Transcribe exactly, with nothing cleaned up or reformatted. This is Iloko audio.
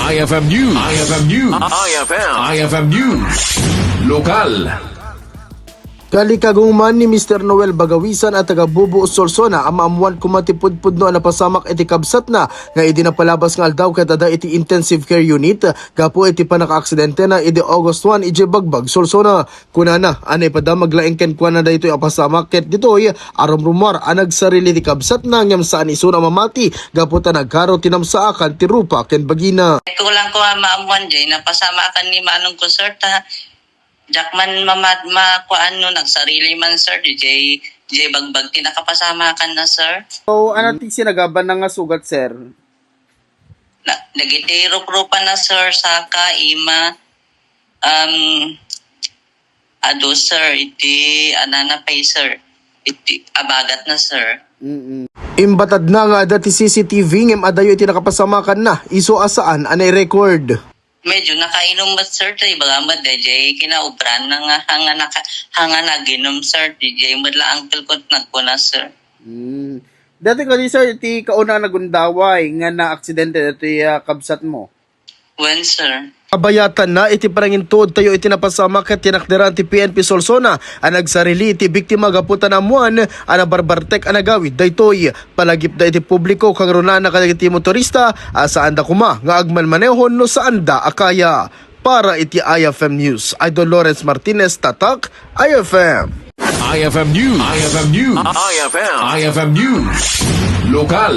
I F M News. I F M News. I F M. I F M News. Lokal. Kalikaguman ni Mister Noel Bagawisan a taga Bubo, Solsona a maammuan koma ti pudpudno a napasamak iti kabsatna nga idi napalabas nga aldaw ket adda iti intensive care unit gapu iti pannakaaksidentena idi August one idiay Bagbag, Solsona. Kunana a naipadamag laeng kenkuana daytoy a pasamak ket ditoy a rumrumuar a nagsarili ti kabsatna ngem saan isuna a mamati gapu ta nagkaro ti namsaakan ti rupa ken bagina. Kulang ko nga maammuan jay napasamakan ni manong ko, sir, ta diak man mama-, makuan no nagsarili man, sir, jay, jay Bagbag ti nakapasamakan na, sir. So, ano ti sinagaban na nga sugat, sir? Na, dagiti ruprupa na, sir, saka ima, um, adu, sir, iti anana pay, sir, iti abagat na, sir. Mm-mm. Imbatadna nga adda ti C C T V ngem adayo iti nakapasamakan na, isu a saan a nairecord. Medyo nakainom met, sir, ta ibaga met dayjay kinaubran na nga hanga naka-, hanga naginom, sir, dayjay met la uncle ko nagkuna, sir. Mm. Dati kasi, sir, iti kauna a nagundaway nga naaksidente dati, ah, kabsat mo? Wen, sir. Abayatanna iti panangintuod tayo iti napasamak ket tinakderan ti P N P Solsona a nagsarili iti biktima gapu ta naammuan a nabarbartek a nagawid daytoy. Palagipda iti publiko kangrunana kadagiti motorista a saanda koma nga agmanmanehon no saanda a kaya. Para iti I F M News, Idol Lawrence Martinez, Tatak, I F M. I F M News. I F M News. I F M. I F M News. Lokal.